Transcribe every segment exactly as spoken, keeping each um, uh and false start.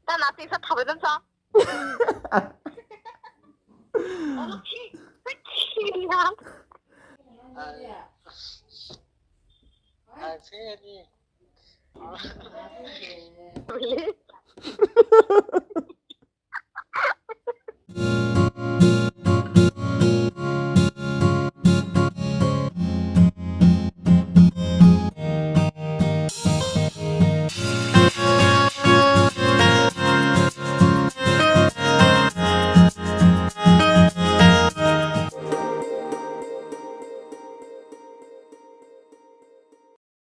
Ta nasi sa thabai dam sa.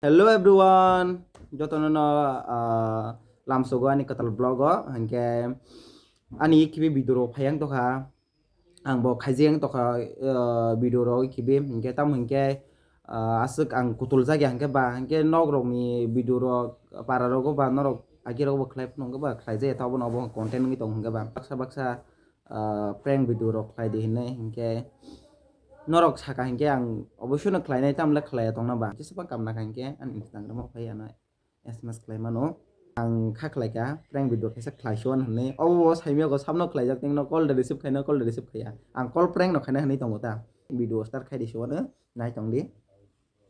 Hello everyone, jotono no, ah, lamsogo ani kwtal vlog o, hinkhe ani khibi video rok phai ang tokha, ang bo khaijak ang tokha, ah, video rok khibi, hinkhe tamo hinkhe, ah, aswk ang kutul jak ya hinkhe ba, hinkhe nok rok ni video rok para rogo ba norok agi rogo bo khlai phano hinkhe ba khlaijak ya, abono obo content wngwi tong hinkhe ba baksa baksa ah, prank video rok khlai di hinwi hinkhe norok saka hinkhe ang oboisoi no khlainai, tamle khlaiya tongna ba, jesa phang kamna kha hinkhe ani Instagram o phai ano S M S khlai mano. Ang kha khlai kha prank video kaisa khlai suan hinwi, obo bo saimya go sabno khlaijak, tengno call de receive khaina, call de receive khaiya, ang call prank no khaina hinwi tongo ta. Video start khai di suan, nai tong di.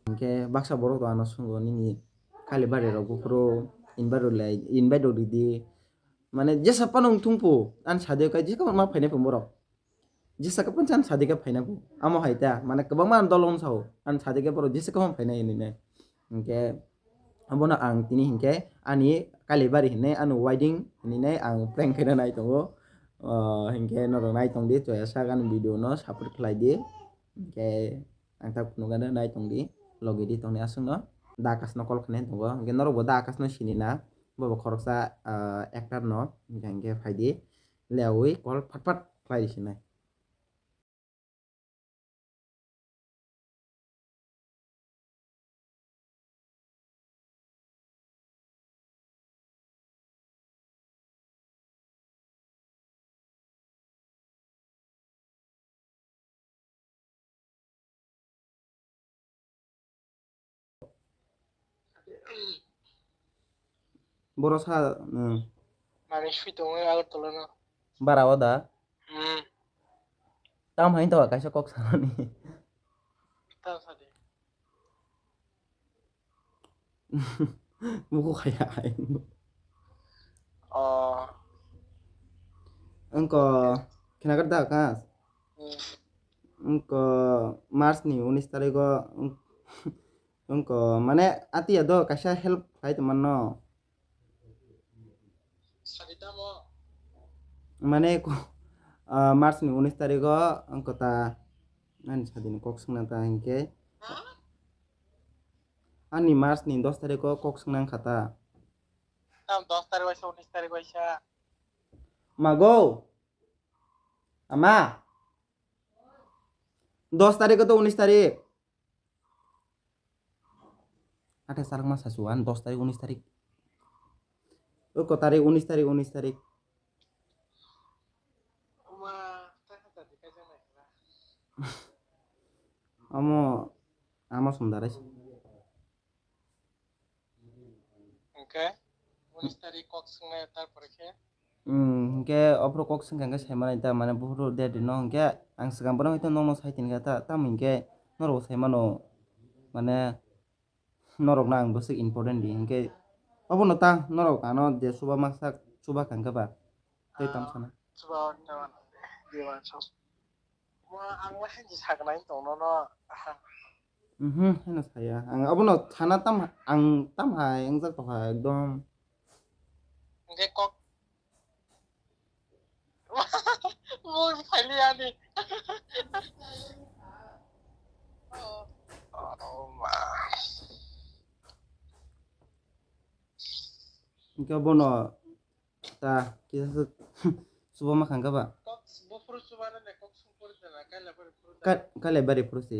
Hinkhe baksa borok to ano sungo nini Kalibari rok buphuru invite rw lai, invite rw ridi. Mane jesa phano wng thung phu, ani sadi o kai jesa ma phainai phu borok. Jesa khe phano ani sadi khe phaina phu. Amo hai ta, mane kwbangma ani dol wng sao, ani sadi khe borok jesa khe phano phainai hinwi nai. Hinkhe abono ang tini hinkhe ani Kalibari hinwi, ani wedding hinwi nai ang prank khaina nai tongo. O, hinkhe norok nai tong di, choya sak ani video no support khlai di. Hinkhe ang ta phunukgano nai tong di, logi di tongni aswkno. Da Akash no call khainai tongo, hinkhe norok bo Da Akash no sini na, bo bo khoroksa, ah, actor no, hinkhe hinkhe phai di, lewi call phat phat khlai di sinai. Boro sa, hmm. Mani sui tongo Agartala no. Bara o da? Hmm. Tam hai to kaisa kok sanani. Tam sadi. Buku kaya ai. Oh. Engko kena kerja kas. Hmm. Engko March ni unis tarik o, engko mane ati ado kaisa help khai teman no. Mane ko, ah, March ni unis tarik o engko ta ani sadi ni kok swngna ta hinkhe. Ani March ni dos tarik o kok swngna wngkha ta. Tam dos tarik waisa, unis tarik waisa. Mago. Ama. Dos tarik o to unis tarik. Athais tarik ma sasu an, dos tarik, unis tarik. O ko tarik, unis tarik, unis tarik. Amo, amo sumdarai. Hwnkhe, unis tarik kok swngnai, tarpore khe? Hmm, hwnkhe, ophuru kok swngkha hwnkhe saimanai ta, mane, buphuru date rino, hwnkhe, ang swkang bono hwnkhe nokno sai tinkha ta, tamo hwnkhe, norok saimano, mane, norokno ang bwswk important di, hwnkhe, obono ta, norok ano je chuba masa, chuba kha hwnkhe ba, tei tamo sana. Chuba, chuba, chuba. Mo ang le haini saknai tong nono. Mhm, haino saya. Ang abono sana tam, ang tam hai, ang jak tokha ekdom. Hwnkhe kok. Mo phailiya ni. Oh, oh, ma. Hwnkhe bono Ta, kisa se chuba ma khangkha ba? Kok buphuru chuba na ne, kok sungpuru de na, kaila bari phuru de. Ka-, kaila bari phuru se,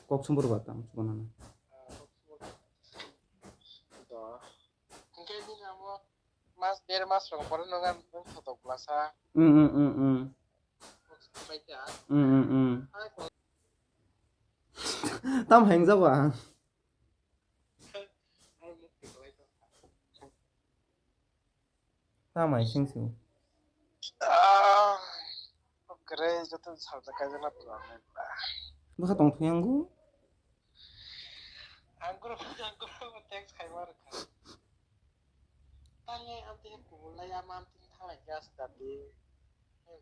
kok sungpuru ba tam chuba na. Ah, kok sungpuru. To. Hwnkhe nini amo mas, der mas rok pore no ngan, nang thotok bwlasa. Mm, mm, mm, mm. Kok sungpai ta. Mm, mm, mm. Tam hengjago ang. Ai, mukti kwlai tong. Tamo hai sing sing. Ah, kre joto salsa kaijana plan ba. Bwkha tong thung yango. Ang guru, ang guru text khai ma rwkha. Tang e amtwi kubulai ama amtwi thanglai khe aswk dati.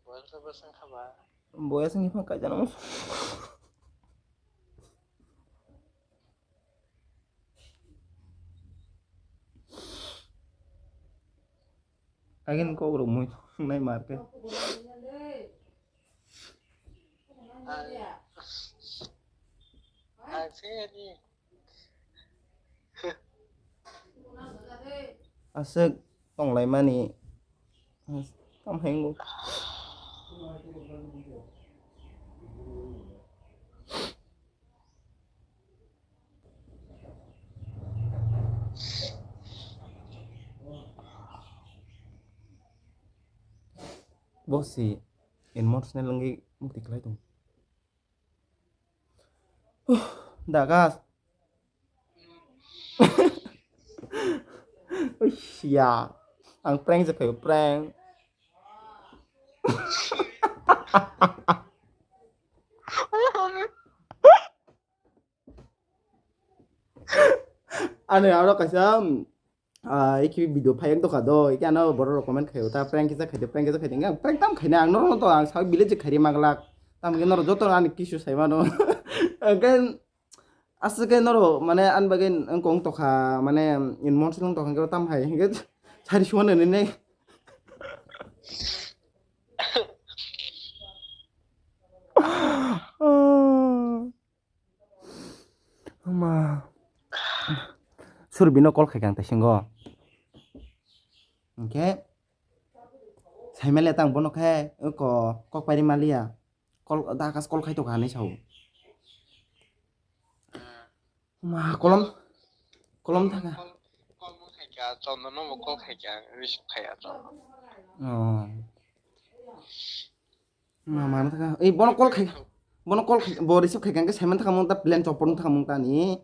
Boyas rok bwswng kha ba. Boyas wngkhe phano kaijana. Again kok rok mui nai mar khe. Ang, ang se ni. Aswk tonglaimani. Tam hai wngkha. Bo si emotional wngwi mukti kwlai tongo. Dagas. Uish, ya. Ang prank se khayo, prank. Ani aro kaisa, ah, iki video phai wng tongkha do, iki ano borok rok comment khaio, ta prank kisa khaidi, prank kisa khaidi, ang prank tam khaina, ang norok to ang sawi village khairi maglak, tam khe norok joto ani kisu sai mano. Again, aswk khe norok, mane, ani bagwi wng kong tokha, mane, emotional wng tokha, hwnkhe tam hai, hwnkhe sari suan nini ne. Ma. Surbino call khaikha ang taisingo. Hwnkhe, saimaliya tang bono khe, oko, kok pairi maliya. Call, Dakas call khai tokha hinwi sao. Ma, kolom, kolom thaka. Call, call bo khaikha, Chondon no bo call khaikha, receive khaiya Chondon. Oh. Ma, ma thaka. Ei, bono call khai, bono call khai, bo receive khaikha, hwnkhe saiman thaka mung ta plan chopor thaka mung ta ni.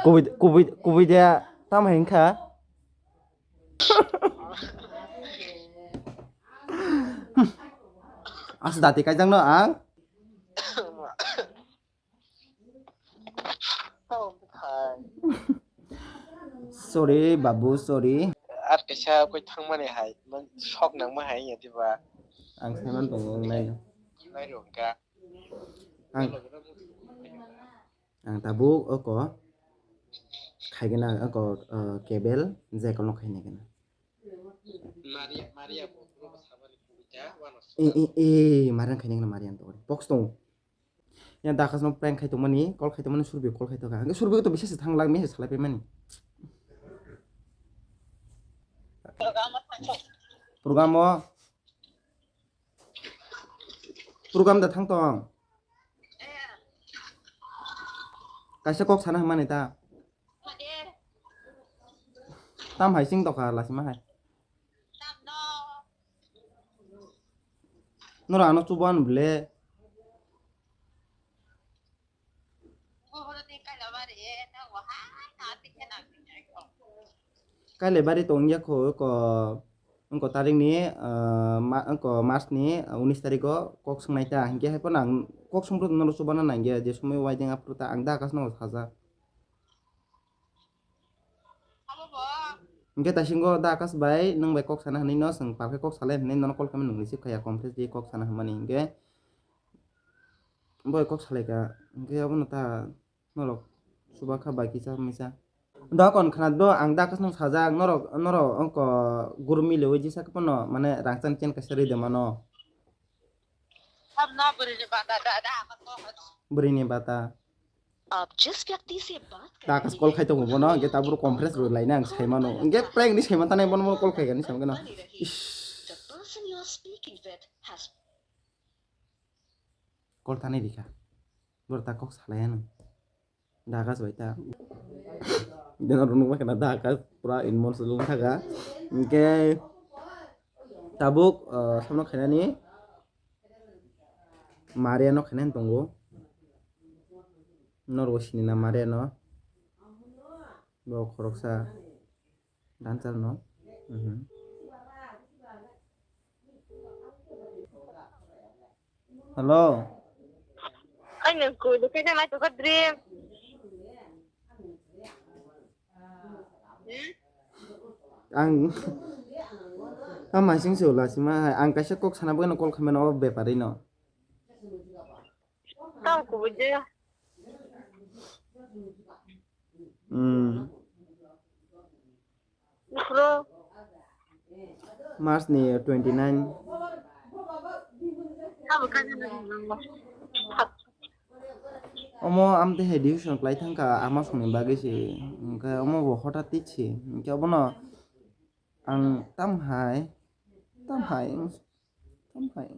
Kubui, kubui, kubui de tam hai wngkha. Asa dati kaijak no ang. Sorry, babu, sorry. Ar kaisa koi thangmani hai, man sok nangma hai ya diba. Ang saiman tongo, ang nai. Nai rok ka. Ang, ang tabuk oko khaigena oko, uh, cable je kolno khaina gena. Maria, Maria bo, bo sabani kubui ta, wano. Eh, eh, eh, Marian khaina gena Marian to. Box tong. Ya Dakas no prank khai tongmani, call khai tongmani, Surbi call khai tongkha. Hwnkhe Surbi to bisas thang lang message salai paimani. Program o. Program da thang tong. Kaisa kok sana hwnmani ta. Tam hai sing tokha lasima hai. Nora ano chuban ble. Kailai bari tong ya kho ko, wngko tarik ni, ah, ma-, wngko March ni, ah, unis tarik o kok swngnai ta, hinkhe hai phano ang kok swngphru no chuban nangya, je somoi waideng aphuru ta ang Dakas no sajak. Hinkhe taisingo Dakas bai nwng bai kok sana hinwi no, chwng pal khe kok salai hinwi nono call khaimani nwng receive khaiya, confess di kok sana hinmani hinkhe. Boi kok salaikha, hinkhe abono ta norok chuba kha bai kisa misa. Dokon khna do ang Dakas no sajak, norok, norok wngko guru miliwi jisa khe phano mane rang chan chen kaisa rwi de mano. Bwrwi ni bata. आप जिस व्यक्ति से बात कर Dakas call khai tongo bono, hinkhe tabuk conference rw laina ang sai mano. Hinkhe prank ni sai man tanai bono, bono call khai gani sai mano. Ish. The person you are speaking with has Call tanai rikha. Boro ta kok salai ano. Dakas bai ta. Deno rwnok bai khna Dakas pura emotional wng thaka. Hinkhe tabuk, ah, samno khainani Mariano khainani tongo. Norok sinina Mariano. Bo khoroksa dancer no. Mhm. Hello. Ai nwng koi de khe nai to dream. Ang tamo sing se ula sima hai ang kaisa kok sana bagwi no call khaimano o bepari no. Tamo kubui de. Hmm. Bro. March ni twenty nine. Abo kajana ringo. Omo amte hai decision klai thangkha ama songni bagwi se. Hwnkhe omo bo hothat twi se. Hwnkhe obono ang tam hai, tam hai, tam hai.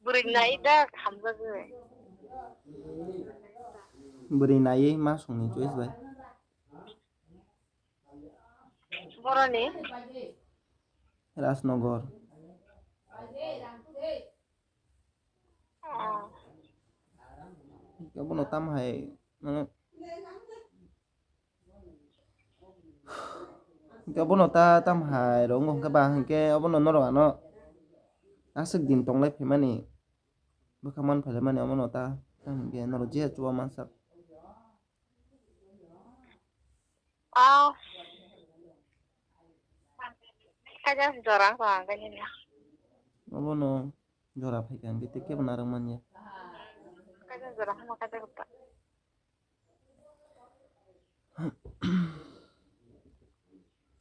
Bwrwi nai da hamjagwi. Bwrwi naiwi ma songni choice bai. Boroni? Rajnagar. Oh. Obono tam hai, mane, hwnkhe obono ta tam hai rw wngkha hwnkhe ba hwnkhe obono norok ano aswk din tonglai phaimani bwkha man phailaimani omono ta tam hwnkhe norok je chuba mansak. Oh. Kaisa jora wngkha ang kaisa. Obono jora phaikha hwnkhe tei kebo narwk manya. Kaisa jora hwnba kaisa kwtal.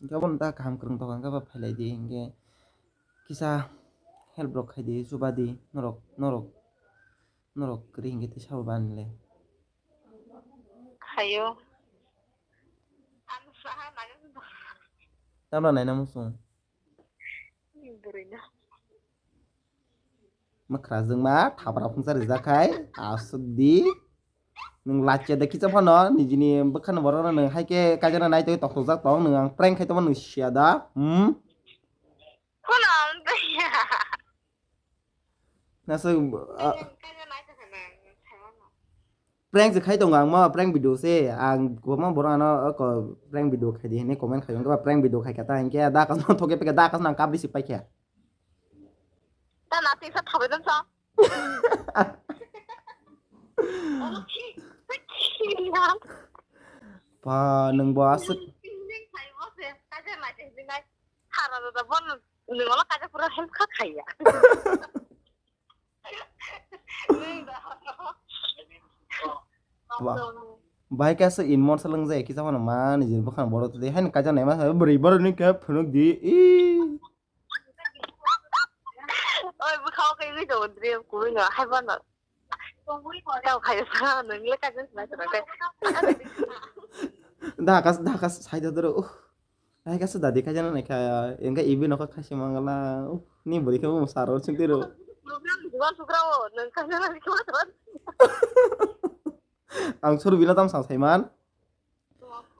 Hwnkhe obono ta kaham kwrwng tongkha hwnkhe ba phailai di hwnkhe kisa help rok khai di chuba di norok norok norok kwrwi hwnkhe tei sabo bani le. Hayo. Tamra naina muchung. Bwrwino. Mwkhrajwng ma thapra phungsa rijak khai aswk di. Nwng lachya da kicha phano nijini bwkhano borok no nwng hai khe kaijana naitwi tokthokjak tong nwng ang prank khai tongma nwng siya da. Hmm? Khuna ang twi. Naswk, ah, Kaijana naitwi khana, nwng sai mano. Prank se khai tongo ang ma prank video se ang kwbangma borok ano oko prank video khai di hinwi comment khai wngkha ba prank video khai kha ta hinkhe da kasno thoke pekha da kasno ang kabri se paikha. Ta na tisa thabai dam sa. Pa nwng bo aswk. Kaijana naitwi hinwi nai. Hara da bon nwng ola kaijak pura help kha khaiya. Ba-, bahai kaisa in mon salwngjak kisa phano ma nijini bwkhano borok twi haino kaisa naima bwrwi borok ni khe phunuk di. Ih. Oi, bwkha o khe wi tongo dream kubui no hai phano. Tamo khai sa nang le kaisa sinai tongo khe. Dhaka, dhaka sai da doro. Uh. Hai kaisa dadi khaijana naikha, engkha ibi nokha khaisi mangala, uh, ni bwrwi khe bo mwsaro chwngtwi rw. Program dugan sugra o, nwng khaijana naikha. Ang suru bila tam sang saiman.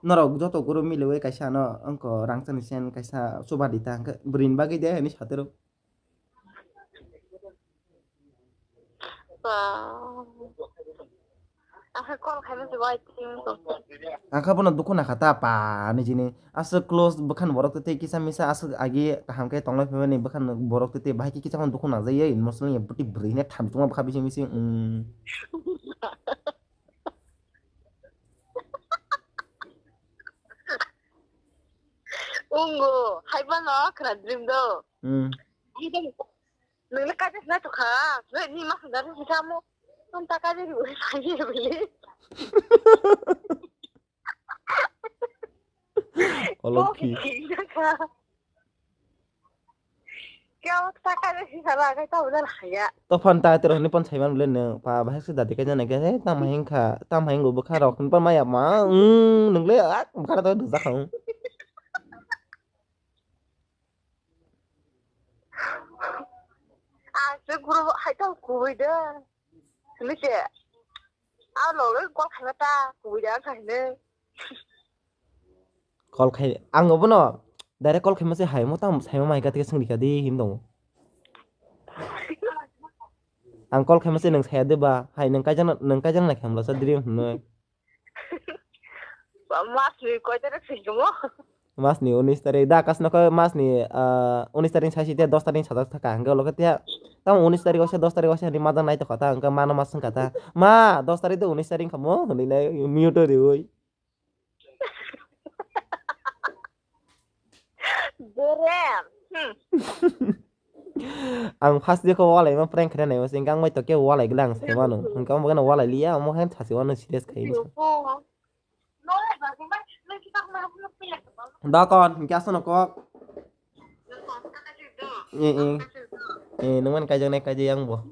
Norok joto guru miliwi kaisa ano, wngkha rangchakni sen kaisa chuba di ta, hwnkhe bwrwini bagwi de hinwi satwi rw. Wow. Ang khe call khaima se bai twi wng tong. Ang khe bono dukhu nakha ta pa nijini. Aswk close bwkhani borok twi twi kisa misa aswk agi kaham khe tonglai phaimani bwkhani borok twi twi bahai khe kisa phano dukhu najai ya emotional ya bwtwi bwrwi hwnwi tham chuma bwkha bising bising. Mm. Ungo, hai phano khwna dream do. Mm. Nwng le kaisa sinai tongkha, nwng ni ma khwna ri samo. Nwng ta kaisa ri uri sai ye bili. Olokhi. Kya ta kaisa sala kai ta udan haya. To phan ta tero ni pon saiman le nwng pa bahai se dadi kai jana kai tam hing kha, tam hing go bwkha rok ni pon maya ma. Mm, nwng le ak bwkha to dujak kha. Aswk guru hai tong kubui da. Simi se. A lo lo call khaima ta kubui da ang khaine. Call khai ang obono direct call khaima se hai mo tam sai mo mai ka te sing dikha di him dong. Ang call khaima se nang saya de ba hai nang kaijana nang kaijana nai khamla sa dream hwnwi. Masni koi tarik singkimo? Masni unis tarik. Da, kas nokho masni, ah, unis tarik saisi te dos tarik sajak thaka. Hingke ulo khe tiya. Tamo unis tarik ose, dos tarik ose hinwi majak nai tokha ta. Hingke mano ma swngkha ta. Ma, dos tarik de unis tarik kamo? Hinwi nai mute riwi. Bere. Hmm. Ang first day kho walai ma prank khaina nai, hingke ang bai to khe walai gila ang sai mano. Hingke ang bo walai liya, amo khe thasi wano serious khai. Dakon, hingke asano kok. Eh, eh. Eh, nungman kaijak nai kaijak yang bo.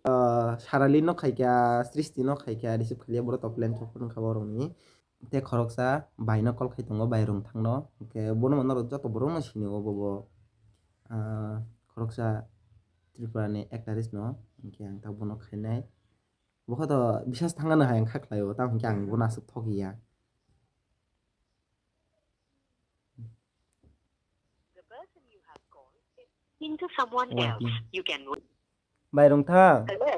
Ah, Sarali no khaikha, Srishti no khaikha, receive khaiya borok to plan chopor wngkha borokni. Tei khoroksa bai no call khai tongo, bai rung thang no. Hingke bono mano rok joto borok no sini o bobo. Ah, khoroksa Tripura ni actress no, hingke ang ta bono khainai. Bokha to bisas thangano hai ang kha khlai o, tamo hingke ang bono aswk thok ya. The person you have called is into someone Wah, else. Di. You can Bai rung thang. Hello.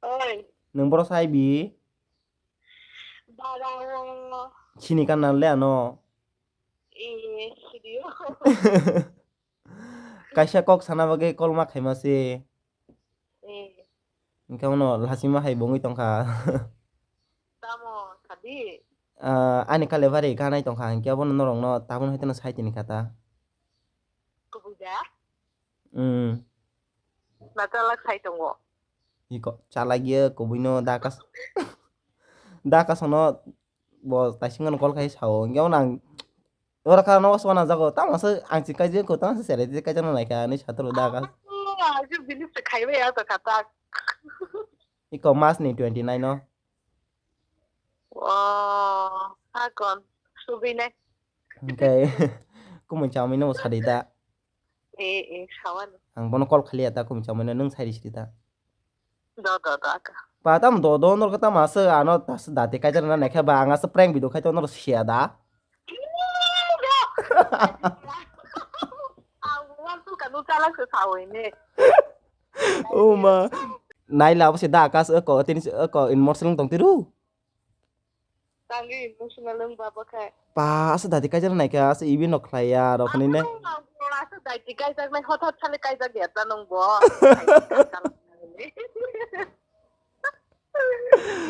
Oi. Nung boro sai bi? Bara o. Sini kan nan le ano? Eh, sini o. Kaisa kok sana bagwi call ma khaima se. Eh. Hingke uno lachima hai bongwi tongkha. Tamo, sadi? Ah, ani kale bari ganai tongkha, hingke abono norokno tabun hai teno sai tini kha ta. Kubui da? Hmm. Na chalak sai tongo? Iko, chalak ye kubui no da kas-, da kasono bo taising no call khai sao. Hingke uno ang oro kha no waswana jago. Tamo se ang si kaijak ko, tamo se sere si kaijak no naikha, ani satro da kas. Ah, ajo bini se khaibai ya to kha ta. Iko mas ni twenty nine no. Oh, hakon, subinai. Hingke kumui chamui no sadi da. Eh, eh, sawan. Ang bono call khaliya ta, kumui chamui no nung sai risi da. Do, do, do, aka. Pa tam do, do, nor kata masa ano tas dati kajar na nekha ba ang asa prank video khai to nor sia da. Ang wan tu kanu chalak se sawi ne. Oh ma. Nai labo se da kas ko tin ko in morsel tong tiru. Tangwi emotional wng baba khe. Pa, asa dati kaijak nai kha, asa ibi nok khlai ya, rok hwnwi ne. Asa dati kaijak nai, hot hot sale kaijak ya ta nung bo.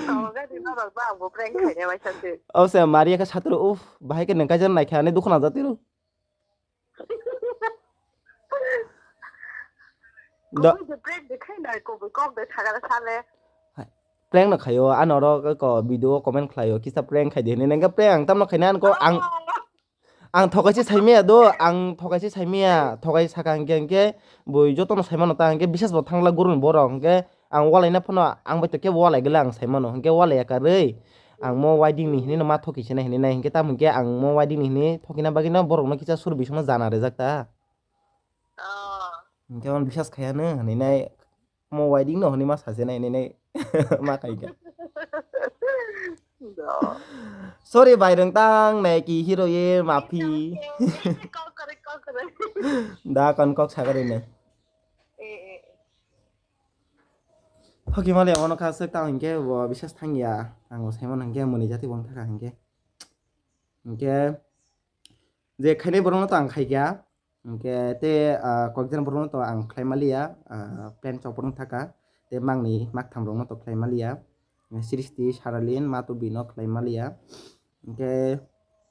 Tamo gadi norok ba ang bo prank khaina bai sa se. O se Maria khe satro, uff, bahai khe nang kaijak nai kha, ani dukhan ajak tiro. Do- Kubui de prank de khai nai, kubui kok de thagara sale. Hai, prank no khaio, ano oro ko video comment khlaio, kisa prank khai de hinwi nangkhe prank ang tamno khaina ang ko ang, oh, ang thokaise saimaya do, ang thokaise saimaya, thokai saka hingke hingke bui jotono saimano ta hingke bisas bo thangla guruni borok hingke ang walaina phano ang bai to kebo walai gela ang saimano hingke walai ya karwi. Ang mo wedding ni hinwi no ma thoki sinai hinwi nai, hinkhe tamo hinkhe ang mo wedding ni hinwi thokina bagwi no borok no kisa sur bising no jana rijak ta. Oh. Hinkhe ang bisas khaiya no hinwi nai, mo wedding no hinwi ma sasinai hinwi nai ma khaikha. Do. Sorry bai rwng tang nai ki hero ye mafi. Kok kwrwi, kok kwrwi. Da kon kok sagarwi nai. Eh, eh. Thoki mali omo no kha swk tamo hinkhe bo bisas thangya. Ang bo saimano hinkhe mwnwi jati bo wng thaka hinkhe. Hinkhe je khainai borok no to ang khaikha. Hinkhe tei, ah, kokjana borok no to ang khlai maliya. Ah, pant chopor wng thaka. Tei mangni maktham rok no to khlai maliya. Srishti, Saralin, Matobi no khlai maliya. Hinkhe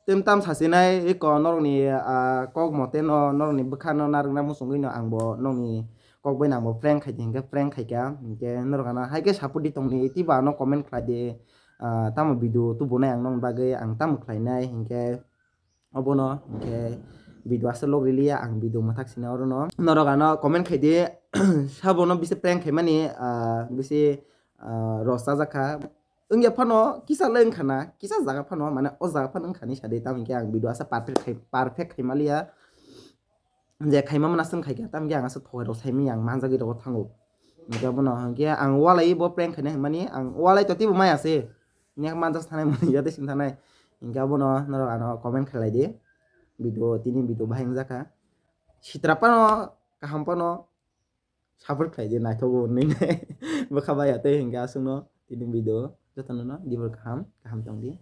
tei tam sasinai eko norokni, ah, kok mote no norokni bwkha no narwkna muchungwi no ang bo nokni kok bai no ang bo prank khai di hinkhe prank khaikha. Hinkhe norok ano hai khe support di tongdi tei bo ano comment khlai di, ah, tamo video tubunai ang nokni bagwi ang tamo khlainai hinkhe obono hinkhe video aswk log riliya ang video mwthak sina orono norok ano comment khai di sabono bisi prank khaimani, ah, bisi, ah, rosa jakha. Wngya phano kisa le wngkha na, kisa jaga phano, mane o jaga phano wngkha ni sadi, tamo hinkhe ang video asa perfect khai, perfect khai maliya. Je khaima mana swng khaikha, tamo hinkhe ang asa thokai rok saimanya ang manjagwi rok thango. Hinkhe abono hinkhe ang walai bo prank khaina hinmani, ang walai to teibo maya se. Yak manjak sanai mani ya tei sing thanai. Hinkhe abono norok ano comment khlai di. Video tini video bahai wngjakha. Sitra phano kaham phano. Support khlai di, naithogo hwnwi nai. Bwkha bai ya tei hinkhe aswkno tini video. Jotono no Dibor kaham, kaham tong di.